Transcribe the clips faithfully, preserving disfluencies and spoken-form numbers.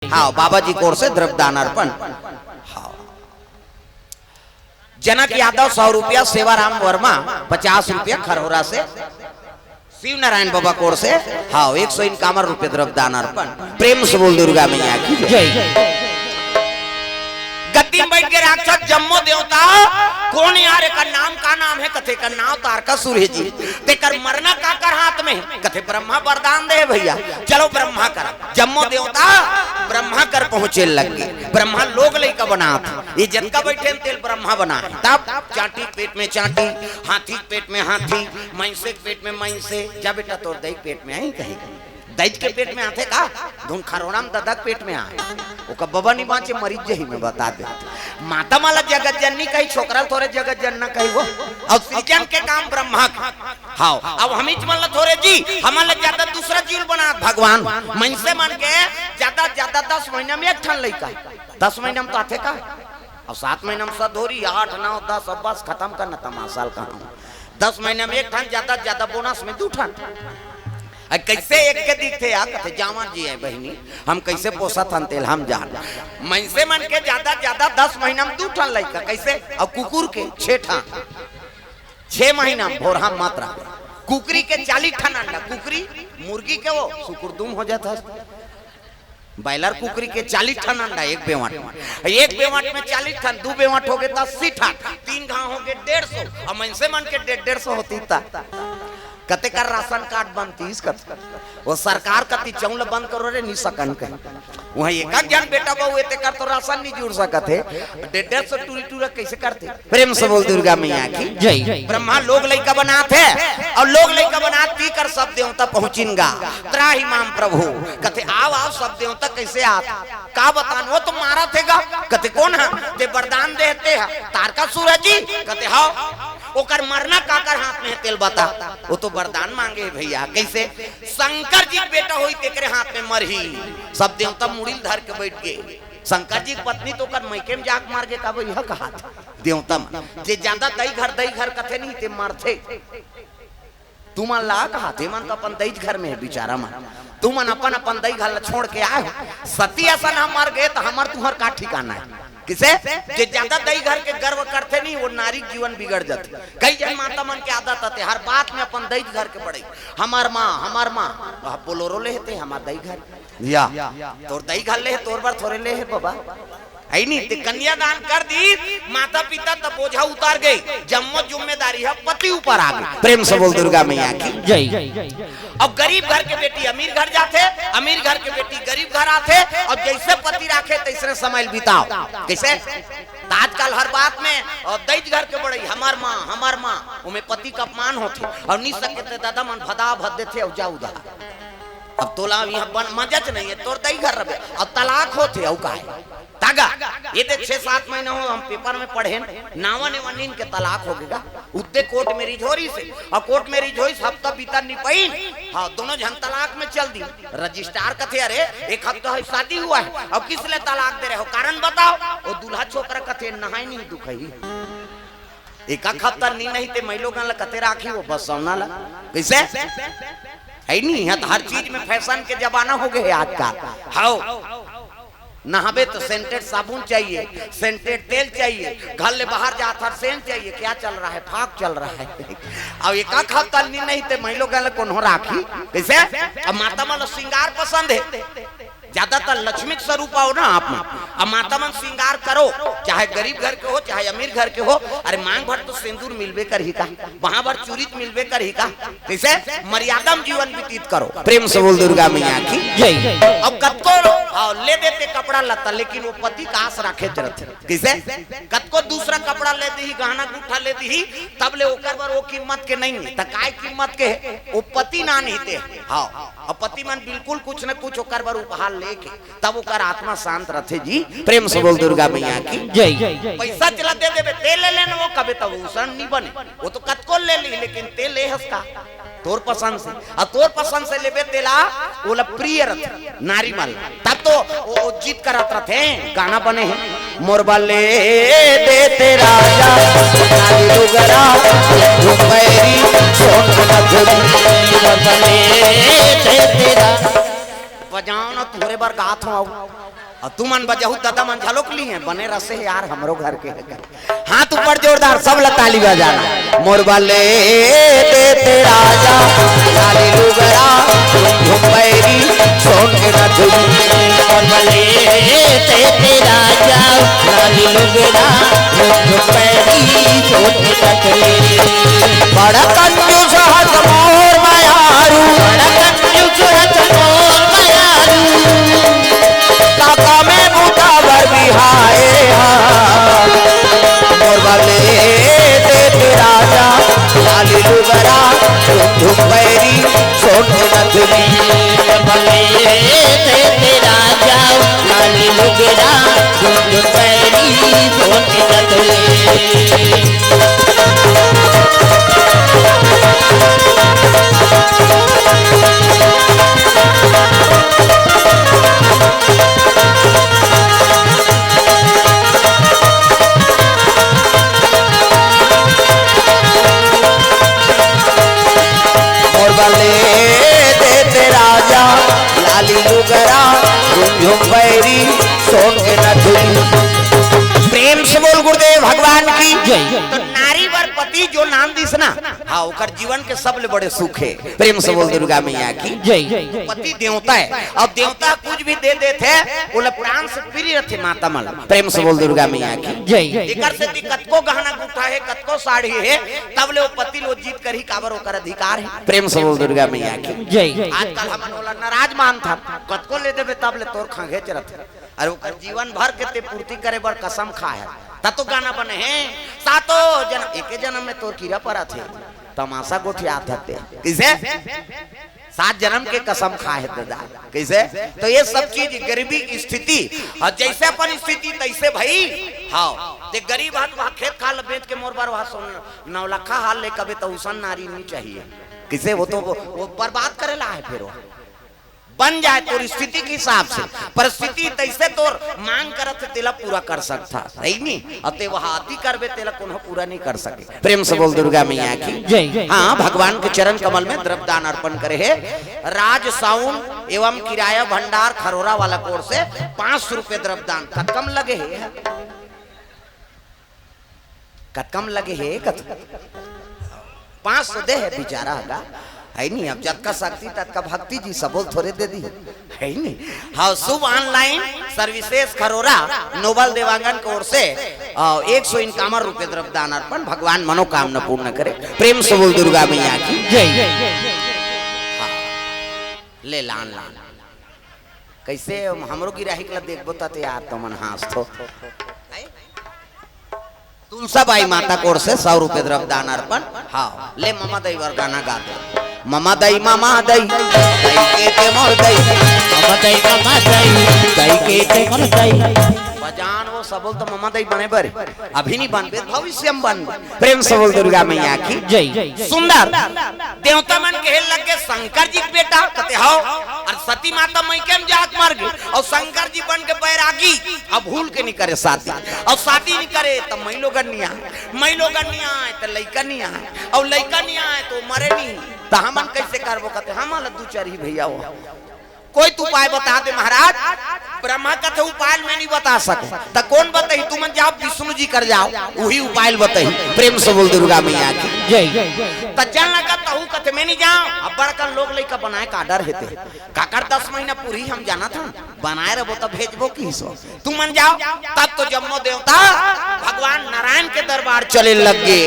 हाँ, बाबा जी की ओर से द्रव्य दान अर्पण। हाँ। जनक यादव सौ रुपया, सेवाराम वर्मा पचास रुपया खरहोरा से, शिव नारायण बाबा की ओर से, हाँ, एक सौ इनकावन रुपया द्रव्य दान अर्पण। प्रेम से बोल दुर्गा मैया की जय। जय। गद्दी में बैठ के राक्षस जम्मो देवता, "कौन यार, एकर नाम का नाम है?" कथे, "एकर नाम तारकासुर है जी।" "तेकर मरना काकर हाथ में है?" कथे, "ब्रह्मा वरदान दे भैया, चलो ब्रह्मा कर।" जम्मो देवता ब्रह्मा कर पहुंचे लग गे। ब्रह्मा लोग लइका बनात हे, ये जतका बैठे हैं तेल ब्रह्मा बना है। तब चांटी के पेट में चांटी, हाथी के पेट में हाथी, मइंसे के पेट में मइंसे। "जा बेटा, तोर दई के पेट में आही कहीं।" दई के पेट में आथे का? धुन खरोड़ा में ददा के पेट में आए। ओकर बबा नहीं बाँचे, मरीज जही में बता दे। माता मन ला जगत जननी कही, छोकरा ल थोरे जगत जनना कही वो। अउ सृजन के काम ब्रह्मा के। हाँ, अब हमीच मन ला थोरे जी, हमन ला ज्यादा दूसरा जीव बनात भगवान। मइंसे मन के ज्यादा ज्यादा दस महीना में एक ठन लइका। दस महीना में तो आथे का? अउ सात महीना में सधोरी, आठ, नौ, दस, अब बस खतम करना तमाशा ल कहा। दस महीना में एक ठन, ज्यादा ज्यादा बोनस में दू ठन। अ, कैसे एक के दिखथे यार? कथे, "जांवर जी है बहिनी, हम कैसे पोसत हन तेल हम जान।" मइंसे मन के ज्यादा ज्यादा दस महीना में दू ठन लइका, कैसे? अउ कुकुर के छे ठन, छे महीना में भोरहा मात्रा। कुकरी के चालीस ठन अंडा, कुकरी, मुर्गी के वो सुकुरदुम हो जाता है। बॉयलर कुकरी के चालीस ठन अंडा एक बेवट में, एक बेवट में चालीस ठन, दू बेवट हो गे त अस्सी ठन, तीन घाव हो गे डेढ़ सौ, अउ मइंसे मन के डेढ़ डेढ़ सौ होती त कते कर राशन कार्ड बनतीस कत। वो सरकार कति चौल बंद करो रे, नी सकन कहीं। वहाँ एक एक जन बेटा बहू हे, तेकर तो राशन नहीं जुड़ सकत हे। डेढ़ डेढ़ सौ टूरी टूरा कैसे करते? प्रेम से बोल दुर्गा मैया की जय। ब्रह्मा लोग लइका बनात हे अउ लोग लइका बनात तीकर सब देवता पहुंचिन गा। त्राहि माम प्रभु। कथे, "आव, आव, सब देवता कैसे आत?" का बतान, वो तो मारत हे गा। कथे, "कौन है?" "ते वरदान देते हैं, तारकासुर है जी।" कथे, "हाँ।" "ओकर मरना काकर हाथ में है, तेल बता।" "वो तो वरदान मांगे है भैया।" "कैसे?" "शंकर जी के बेटा होई, तेकरे हाथ में मरही।" सब देवता मुड़ी ल धर के बैठ गे। शंकर जी के पत्नी तो ओकर मइके में जाके मर गे, का भैया कहा था देवता मन। जे ज्यादा दई घर, दई घर कथे नहीं, ते मरथे। तुमन ला कहा, ते मन तो अपन दई घर में हे बिचारा मन। तुमन अपन अपन दई घर ला छोड़ के आए हो। सती असन हम मर गे त हमर तुहर का ठिकाना हे? किसे? जे ज्यादा दई घर के गर्व करथे नहीं, वो नारी के जीवन बिगड़ जाथे। कई जन माता मन के आदत आथे, हर बात में अपन दई घर के बड़ई। "हमर माँ, हमर माँ।" अब बोलोरो ले हे ते, हमर दई घर। या, तोर दई घर ले हे, तोर बर थोरे ले हे बाबा। है नी, ते कन्यादान कर दी, माता पिता त बोझा उतार गे, जम्मो जिम्मेदारी ह पति ऊपर आ गे। प्रेम से बोल दुर्गा मैया की जय। अब गरीब घर के बेटी अमीर घर जाथे, अमीर घर के बेटी गरीब घर आथे, अउ जैसे पति राखे तैसने समय ल बिताव। कैसे? त आजकल हर बात में, अ, दई घर के बड़ई, "हमर माँ, हमर माँ", ओमे पति के अपमान होथे, अउ नी सके ते दादा मन भदा भद देथे, अउ जा उदा। अब तोला अभी यहाँ बन मजच नहीं हे, तोर दई घर रबे, अउ तलाक होथे, अउ का हे? तागा, ये दे छह सात महीना हो, हम पेपर में पढ़ेन, नावा नेवा नीन के तलाक हो गेगा। उत्ते कोर्ट मैरिज हो रही से, अउ कोर्ट मैरिज होइस, हफ्ता बीता नी पाइन, हाँ, दोनों झन तलाक में चल दी। रजिस्ट्रार कथे, "अरे, एक हफ्ता है शादी हुआ है, अब किस लिए तलाक दे रहे हो, कारण बताओ।" वो दूल्हा छोकरा कथे, "नहाई नहीं दुखही।" एक आध हफ्ता नी नहीं ते मइलोगन ला कते राखी वो बसौना ला। कैसे? है नहीं, यहाँ तो हर चीज में फैशन के जमाना हो गए है आजकल। हाओ, नहाबे तो सेंटेड साबुन चाहिए, सेंटेड तेल चाहिए, घर ले बाहर जात हर सेंट चाहिए। क्या चल रहा है? फाग चल रहा है। अब एक आध हफ्ता नी नहीं ते मइलोगन ला कोनो राखी। कैसे? अब माता मन ला श्रृंगार पसंद है। ज्यादातर लक्ष्मी के स्वरूप आओ ना आप मन। अब माता मन श्रृंगार करो, चाहे गरीब घर के हो, चाहे अमीर घर के हो। अरे मांग भर तो सेंदूर मिलबे करही का, वहां भर चूरी तो मिलबे करही का। कैसे? मर्यादा में जीवन व्यतीत करो। प्रेम से बोल दुर्गा मैया की जय। अब कतको, हाँ, ले देते कपड़ा लत्ता, लेकिन वो पति का आस राखे रहते। कैसे? कतको दूसरा कपड़ा ले दीही, गहना गुट्ठा ले दीही, तब ले ओकर बर वो कीमत के नहीं है। त काय कीमत के है? वो पति ना नहीं ते। हाँ, अब पति मन बिल्कुल कुछ न कुछ ओकर बर उपहार लेके तब ओकर आत्मा शांत रथे जी। प्रेम से बोल दुर्गा मैया की जय। पैसा चला दे देबे, ते ले लेना वो कबे तब उसन नहीं बने। वो तो कतको ले ली, लेकिन ते ले हस का? तोर पसंद से, अउ तोर पसंद से लेबे तेला, ओला प्रिय रथे नारी मन। तब तो वो, वो जिद करत रथे, गाना बने हे, "मोर बर ले देते राजा, लाल लुगरा, रुपैरी, सोन नथुनी, मोर बर ले देते राजा।" बजाओ ना, तोरे बर गात हूँ, आओ। अउ तुमन बजाहू, ददा मन घलोक लिहे, बने रसे यार, हमरो घर के हे। हाथ ऊपर जोरदार, सब ला ताली बजाना। मोर बले देते राजा लाली लुगरा, झुम झुम पैरी सोन के नथुनी। मोर बले देते राजा लाली लुगरा, झुम झुम पैरी सोन के नथुनी। बड़ा कंजूस हस मोर मयारू, बड़ा कंजूस हस मोर मयारू। काका में बूता बर बिहाए हा। मोर बले देते राजा लाली लुगरा, झुम झुम पैरी सोन के नथुनी। मोर बले देते राजा लाली लुगरा, झुम झुम पैरी सोन के नथुनी। मोर बले देते राजा लाली लुगरा, झुम झुम पैरी सोन के नथुनी। प्रेम से बोल गुरुदेव भगवान की जय। तो नारी बर पति जो नाम दिस ना, हाँ, ओकर जीवन के सबले बड़े सुख हे। प्रेम से बोल दुर्गा मैया की जय। पति देवता हे, अउ देवता कुछ भी दे देथे, ओला प्राण से प्रिय रथे माता मन। प्रेम से बोल दुर्गा मैया की जय। एकर सेती कतको गहना गुठा हे, कतको साड़ी हे, तब ले वो पति लो जीत करही, काबर ओकर अधिकार हे। प्रेम से बोल दुर्गा मैया की जय। आजकल हमन ओला नाराज मानथन, कतको ले देबे तब ले तोर खंघेच रथे। अरे ओकर जीवन भर के ते पूर्ति करे बर कसम खाए हे, त तो गाना बने हे, सातो जन्म, एके जन्म में तोर कीरा परत हे, तमाशा गोठियात हते। कइसे? सात जन्म के कसम खाए हे दादा। कइसे? तो ये सब चीज, गरीबी की स्थिति, अउ जइसे अपन स्थिति तइसे भई। हाँ, ते गरीब हस, वहाँ खेत खार ल बेच के मोर बर वहाँ सोन नौलखा हार ले कबे, त उसन नारी नइ चाहिए। कइसे? वो तो वो, वो बर्बाद करे ला हे, फेर वो बन जाए तोर स्थिति के हिसाब से, परिस्थिति तइसे तोर मांग करत हे, तेला पूरा कर सकथा, सही नी? अउ ते वह अति करबे, तेला कोनो पूरा नइ कर सके। प्रेम से बोल दुर्गा मैया की जय। हाँ, भगवान के चरण कमल में द्रव्य दान अर्पण करे हे राज साउंड एवं किराया भंडार खरोरा वाला कोर से पाँच सौ रुपये द्रव्य दान। कतका म लगे हे? कतका म लगे हे? कत-, पाँच सौ दे हे बिचारा ह गा, हे नी? अब जतका शक्ति ततका भक्ति जी, सबो ल थोरे दे दी, हे नी? हाँ, Shubh online services Kharora Noble Dewangan के ओर से, अ, एक सौ इक्यावन रुपये द्रव्य दान अर्पण। भगवान मनोकामना पूर्ण करे। प्रेम से बोल दुर्गा मैया की जय। हाँ, ले लान लान। कइसे हमरो गिराहिक ला देखबो त यार, तुमन हाँसथो। तुलसा बाई माता कोर से सौ रुपये द्रव्य दान अर्पण। हाँ, ले ममा दई बर गाना गा दे। ममा दई, ममा दई, दई के ते मोर दई। ममा दई, ममा दई, दई के ते मोर दई। बजान वो सबो ल तो ममा दई बने बर, अभी नइ बनबे, भविष्य म बनबे। प्रेम से बोल दुर्गा मैया की जय। सुंदर देवता मन कहे लगे, "शंकर जी के बेटा कते हव?" अउ सती माता मइके म जाके मर गे, अउ शंकर जी बन के बैरागी, अब भूल के नइ करे शादी, अउ शादी नइ करे त मइलोगन नइ आय, मइलोगन नइ आय त लइका नइ आय, अउ लइका नइ आय त मरे नइ, त हमन कइसे करबो? कथे, "हमन ल दू चार ही भैया हो।" कोई तो उपाय बता दे महाराज। ब्रह्मा कथे उपाय मैं नहीं बता सकूं, त कोन बताही? तुमन जाओ विष्णु जी कर जाओ, उही उपाय बताही। प्रेम से बोल दुर्गा मैया की जय। त चल ना कतहू कथे मैं नहीं जाओ। अब बड़कन लोग लइका बनाए का डर हेते, काकर दस महीना पूरी हम जानत हन, बनाए रहबो त भेजबो किहिस। तुमन जाओ। तब तो जम्मो देवता भगवान नारायण के दरबार चले लग गे।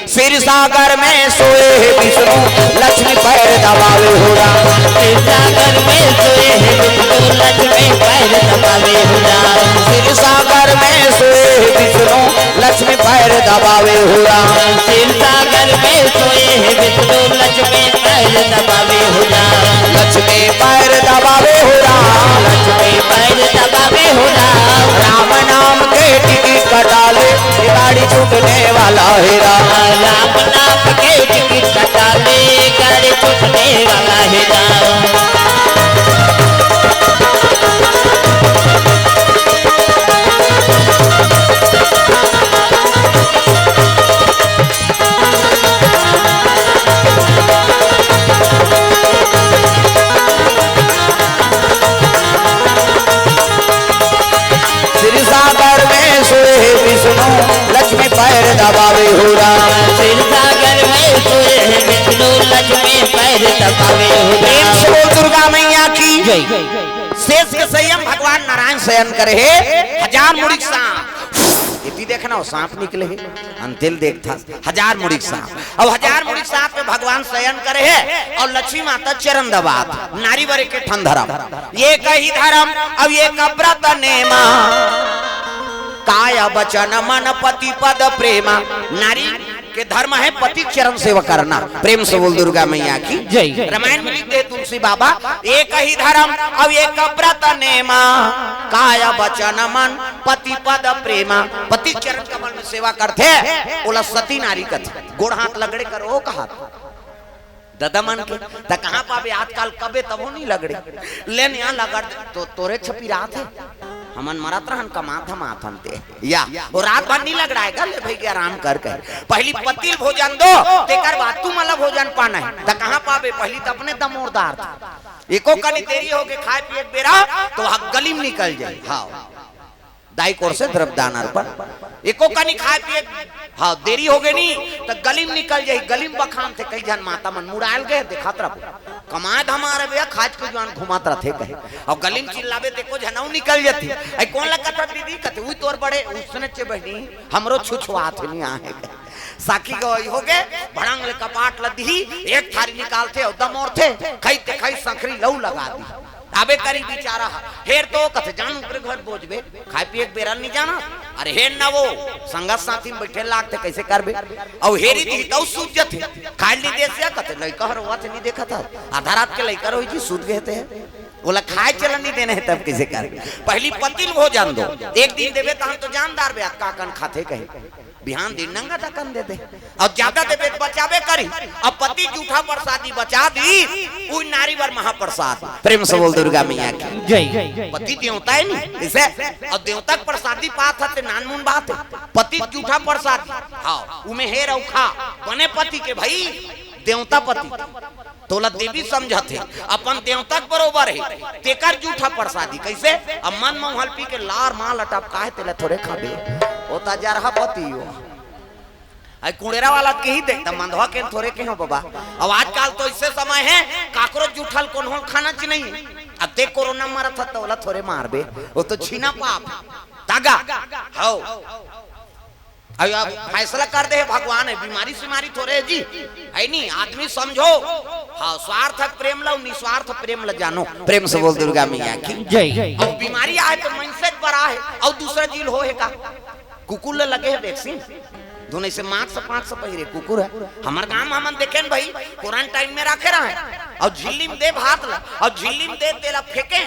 क्षीर सागर में सोए हे विष्णु, लक्ष्मी पैर दबावे हो राम। क्षीर सागर में सोए हे विष्णु, लक्ष्मी पैर दबावे हो राम। क्षीर सागर में सोए हे विष्णु, लक्ष्मी पैर दबावे हो राम। क्षीर सागर में सोए हे विष्णु, लक्ष्मी पैर दबावे हो राम। लक्ष्मी पैर दबावे हो राम। लक्ष्मी पैर दबावे हो राम। राम नाम के टिकट कटा ले, ये गाड़ी छूटने वाला है राम। राम नाम के टिकट कटा ले, गाड़ी छूटने वाला है राम। पावे हो राम। क्षीर सागर में सोए है विष्णु, लक्ष्मी पैर दबावे हो राम। प्रेम से बोल दुर्गा मैया की जय। शेष के संयम भगवान नारायण शयन करे हे, हजार मुड़ी के सांप। एती देखना, वो सांप निकले हे, अंतिल देखता, हजार मुड़ी के सांप। अब हजार मुड़ी के सांप में भगवान शयन करे हे और लक्ष्मी माता चरण दबात। नारी बर एक ठन धर्म, एक ही धर्म, अब एक व्रत नेमा। काय वचन मन पति पद प्रेमा। नारी के धर्म है पति चरण सेवा करना। प्रेम से बोल दुर्गा मैया की जय। रामायण में लिख दे तुलसी बाबा, एक ही धर्म अब एक व्रत नेमा। काय वचन मन पति पद प्रेमा। पति चरण कमल में सेवा करथे, ओला सती नारी कथे। गोड़ हाथ लगड़े करो कहा ददा मन के, त कहाँ पाबे आजकल, कबे तभो नहीं लगड़े। ले न यहाँ लगड़ दे, तो तोरे छपी रात है। हमन मरत रहन, कमात हम आथन ते। या, वो रात भर नहीं लगड़ाएगा, ले भैया आराम कर कर। पहली पतिल भोजन दो, तेकर बाद तू मला भोजन पाना है। त कहाँ पाबे, पहली त अपने दमोरदार था। एको कनी देरी हो के खाए पिए के बेरा, तो वहाँ गली में निकल जाए। हाँ। दाई कोर से द्रव्य दान अर्पण। एको कनी खाए पिए, हाँ, देरी हो गई नी, त गली में निकल जाही, गली में बखान थे, कई झन माता मन मुड़ायल गए, दिखात रहो। कमाए धमाए भैया, खाज के जुआन घुमात रथे कहे। और गली में चिल्लाबे, देखो झनऊ निकल जाती। "ऐ कोन लगत है दीदी?" कथे, "उई तोर बड़े उसने चे बहनी, हमरो छुछुआत हे नी आहे।" साखी गवाही हो गए, भड़ंग ले कपाट ल दिही, एक थारी निकालथे और दमोरथे, खई ते खई संखरी लऊ लगा दी। अबे करी बिचारा ह, हेर तो कथे, "जान ओकरे घर बोझबे, खाए पिए के बेरा ल नहीं जाना।" अरे हेर ना वो, संगत साथी में बैठे लागथे, कैसे करबे? अउ हेरी दी तउ सूझ जथे, खाए ल नहीं दे सिया कथे, "लइका ह रोवत हे, नहीं देखत ह, आधा रात के लइका रोही जी, सूत गए थे, ओला खाए चला नहीं देना है, तब कैसे करबे?" पहली पतिल भोजन दो, एक दिन देबे त हम तो जानदार बे, का कन खाथे कहे। बिहान दिन नंगा दकन दे दे। अउ ज्यादा देबे त बचाबे करी। अब पति जूठा प्रसादी बचा दी, उई नारी बर महाप्रसाद। प्रेम से बोल दुर्गा मैया की जय। पति देवता है नी, इसे अउ देवता के प्रसादी पात हते नानमुन बात है। पति जूठा प्रसादी, हाँ, उमे हेर अउ खा, बने पति के भई, देवता पति। तोला देवी समझत हे, अपन देवता के बरोबर हे, तेकर जूठा प्रसादी। कैसे? अब मन म हल्पी के लार माल अटपका हे, तेला थोरे खाबे। ओ त जरहा पति हो। आई कुड़ेरा वाला के ही देख, त मंदवा के थोरे के हो बाबा। अब आजकल तो ऐसे समय हे, काकरो जूठल कोन्हो खाना च नहीं। अब ते कोरोना मरत ह, त ओला थोरे मारबे। ओ तो छीना पाप। तागा। हौ। अब, अब फैसला कर दे हे भगवान, है बीमारी सीमारी थोरे जी, है नी? आदमी समझो, हाँ, स्वार्थ प्रेम ला, निस्वार्थ प्रेम ला जानो। प्रेम से बोल दुर्गा मैया की जय। अब बीमारी आए तो मनसे पर आए, अउ दूसरा जील हो हे का? कुकुर ले लगे हे वैक्सीन, दोनों से मास्क पाँच सौ पहिरे कुकुर है। हमर गांव में हमन देखे न भाई, क्वारंटाइन में रखे रहे, अउ झिल्ली में दे भात ला, अउ झिल्ली में दे तेला फेंके।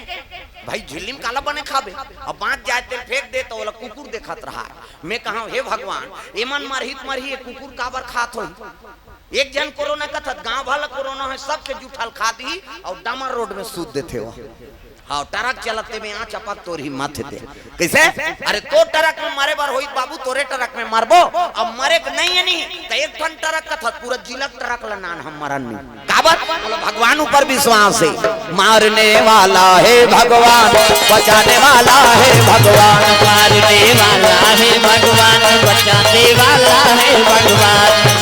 भाई झिल्ली में काला बने खाबे, अब बाँच जाए तेल फेंक दे तो ओला कुकुर देखत रहा। मैं कहा, "हे भगवान, एमन मरही त मरही, ये कुकुर काबर खात होही?" एक झन कोरोना कथत, गांव भर ल कोरोना हे, सबके जूठल खा दी अउ डामर रोड में सूत देथे हो। हाँ, ट्रक चलत ते में आ चपक तोर हिम्मत हे ते। कैसे? अरे तो ट्रक में मरे बर होई बाबू, तोरे ट्रक में मरबो, अब मरे के नहीं है नहीं, त एक ठन ट्रक कथत, पूरा जिला के ट्रक ल नान हम मरन नहीं। काबर? बोलो, भगवान ऊपर विश्वास है। मारने वाला है भगवान, बचाने वाला है भगवान। मारने वाला है भगवान, बचाने वाला है भगवान।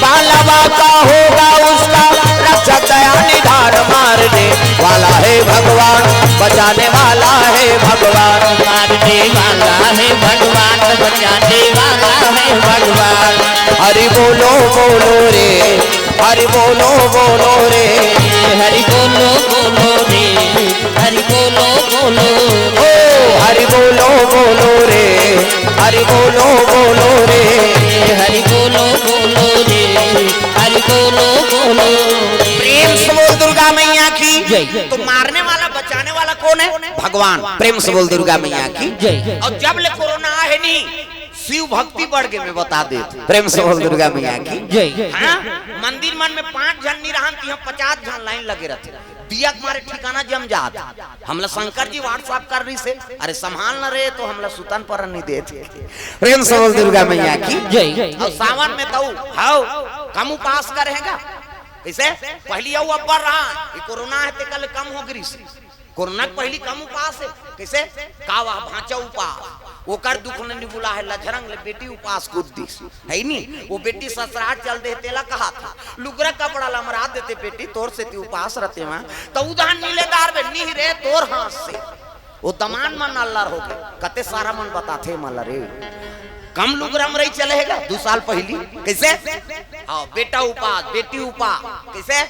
बालवा का होगा उसका रक्षक दया निधान। मारने वाला है भगवान, बचाने वाला है भगवान। मारने वाला है भगवान, बचाने वाला है भगवान। हरि बोलो बोलो रे, हरि बोलो बोलो रे। हरि बोलो बोलो रे, हरि बोलो बोलो। ओ हरि बोलो बोलो रे, हरि बोलो बोलो रे। हरि बोलो बोलो रे, हरि बोलो बोलो रे। प्रेम से बोल दुर्गा मैया की जय। तो मारने वाला बचाने वाला कौन है? भगवान। प्रेम से बोल दुर्गा मैया की जय। अउ जब ले कोरोना आहे नहीं, शिव भक्ति बढ़ के मैं बता देत। प्रेम से बोल दुर्गा मैया की जय। हाँ, मंदिर मन में पाँच झन नहीं रहन, तिहाँ पचास झन लाइन लगे रहते। दिया के मारे ठिकाना जम जात। हमला शंकर जी WhatsApp कर रही से, अरे संभाल न रे, तो हमला सुतन पर नहीं देत। प्रेम से बोल दुर्गा मैया की जय। अउ सावन में तउ हाव कम उपास करेगा। कैसे? पहली अउ अब्बर रहा, ये कोरोना हे ते कल कम हो गिरिस। कोरोना के पहली कम उपास हे। कैसे? कावा भांचा उपास। ओकर दुख ल निबुला हे, लझरंग ले बेटी उपास कूद दिस, हे नी? वो बेटी ससुरार चल दे, तेला कहा था, "लुगरा कपड़ा ल मरा देते बेटी, तोर सेती उपास रहते वहाँ, त उधान नी ले दार बे, नी रे, तोर हाथ से।" वो दमान मन अल्लर हो गे, कते सारा मन बताथे मला रे। कम लुगरा म रही चले हे गा, दू साल पहिली, कइसे? हाँ, बेटा उपास, बेटी उपास, कइसे?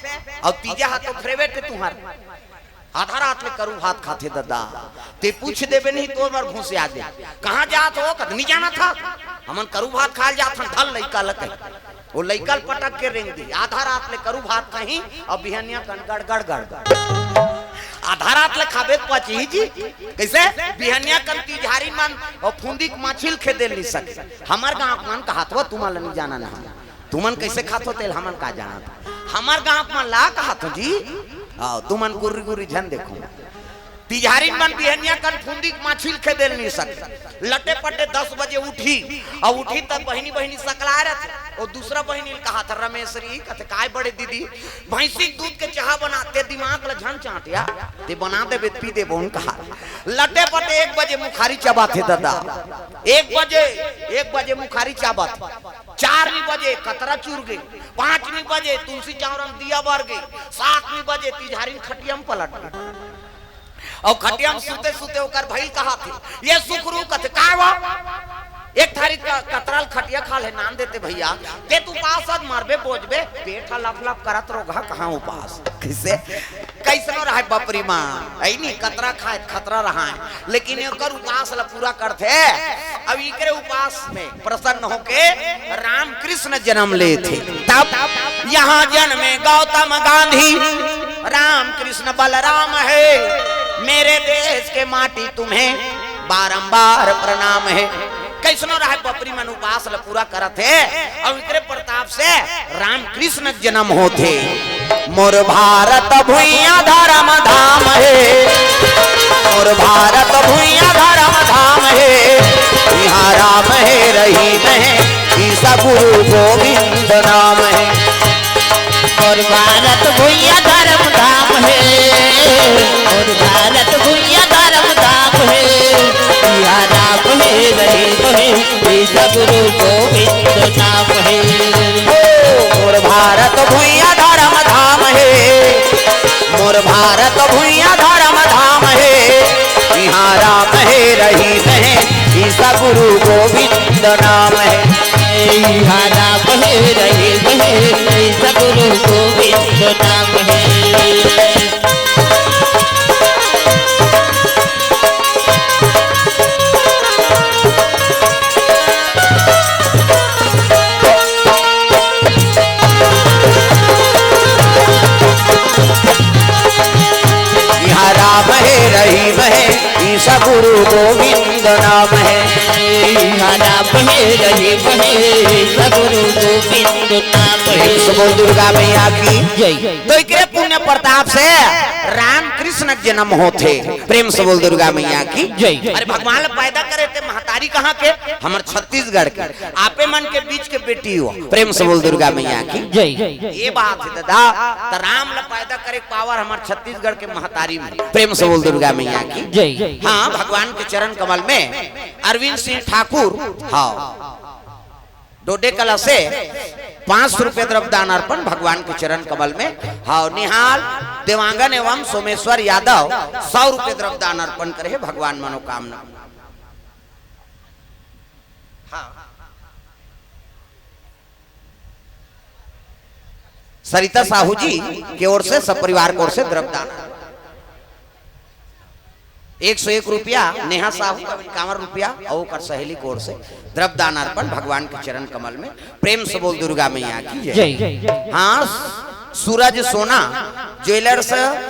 अउ तीजा हा तो फेवरेट हे तुंहर। आधा रात ले करू भात खाथे ददा। ते पूछ देबे नहीं, तोर बर घुसिया दे। "कहाँ जात हो?" कथे, "नी जानत हस, हमन करू भात खाय ल जात हन।" धर लइका ल कही, वो लइका ल पटक के रेंग दी। आधा रात ले करू भात खाही अउ बिहनिया कन गड़ गड़ गड़ गड़। आधा रात ले खाबे त पचही जी। कइसे? बिहनिया कन तिजहारी मन अउ फुंदी के माछी ल खेदे ल नी सके। हमर गाँव के मन कहात हो, तुमन ल नी जानन हे। तुमन कइसे खाथो तेल हमन का जानत? हमर गाँव के मन ला कहाथो जी। आओ, तुमन गुर्री गुर्री झन देखो। तिजहारी मन बिहनिया कन फुंदी के माछी ल खेदे ल नी सके। लटे पटे दस बजे उठी, अउ उठी त बहिनी बहिनी सकलाय रथे। ओ दूसरा बहिनी ल कहाथे, रमेसरी, कथे, "काय बड़े दीदी, भैंसी के दूध के चाहा बनाते, दिमाग ल झन चाटिया, ते बना देबे त पी देबो न," कहा। लटे पटे एक बजे मुखारी चबाथे ददा। एक बजे, एक बजे मुखारी चबाथे। चार नी बजे कतरा चुर गे, पाँच नी बजे तुलसी चौरा म दिया बर गे, सात नी बजे तिजहारी म खटिया म पलट गे। अउ खटिया म सुते सुते ओकर भइल कहाथे, "ये सुखरू," कथे, "काय वो?" "एक थारी क-, कतरा ल खटिया खा ले नान देते भइया, ते त उपास अस, मरबे बोजबे, पेट ह लप लप करत रोगहा, कहाँ उपास?" कइसे? कइसनो रहय बपरी माँ, अइ नी, कतरा खाय त खतरा रहय, लेकिन एकर उपास ल पूरा करथे। अब इकरे उपास में प्रसन्न होके राम कृष्ण जनम लेथे। तब यहाँ जन्मे गौतम गांधी, राम कृष्ण बलराम हे, मेरे देश के माटी तुम्हें बारंबार प्रणाम हे। कइसनो रहय बपरी मन उपास ल पूरा करत हे, अउ इकरे प्रताप से राम कृष्ण के जनम होथे। मोर भारत भुइयां धरम धाम हे, मोर भारत भुइयां धरम धाम हे, इहाँ राम हे रहीम हे, ईसा गुरु गोविंद नाम हे। मोर भारत भुइयां धरम धाम हे, मोर भारत भुइयां धरम धाम हे, इहाँ राम हे रहीम हे, ईसा गुरु गोविंद नाम हे। ओ, मोर भारत भुइयां धरम धाम हे, मोर भारत भुइयां धरम धाम हे, इहाँ राम हे रहीम हे, ईसा गुरु गोविंद नाम हे। इहाँ राम हे रहीम हे, ईसा गुरु गोविंद नाम हे। इहाँ राम हे रहीम हे, ईसा गुरु गोविंद नाम हे। इहाँ राम हे रहीम हे, ईसा गुरु गोविंद नाम हे। प्रेम से बोल दुर्गा मैया की जय। तो एकरे पुण्य प्रताप से राम कृष्ण के जन्म होथे। प्रेम से बोल दुर्गा मैया की जय। अरे भगवान ल पैदा करे ते महतारी कहाँ के? हमर छत्तीसगढ़ के। आपे मन के बीच के बेटी हो। प्रेम से बोल दुर्गा मैया की जय। ये बात हे दादा, त राम ल पैदा करे के power हमर छत्तीसगढ़ के महतारी में। प्रेम से बोल दुर्गा मैया की जय। हाँ, भगवान के चरण कमल में अरविंद सिंह ठाकुर, हाँ, डोडे कला से पाँच सौ रुपये द्रव्य दान अर्पण भगवान के चरण कमल में। हाँ, निहाल देवांगन एवं सोमेश्वर यादव सौ रुपये द्रव्य दान अर्पण करे हे, भगवान मनोकामना। हाँ। सरिता साहू जी के ओर से, सपरिवार के ओर से द्रव्य दान एक सौ एक रुपया, नेहा साहू का इक्यावन रुपया अउ ओकर सहेली के ओर से द्रव्य दान अर्पण भगवान के चरण कमल में। प्रेम से बोल दुर्गा मैया की जय। जय। हाँ, सूरज सोना ज्वेलर्स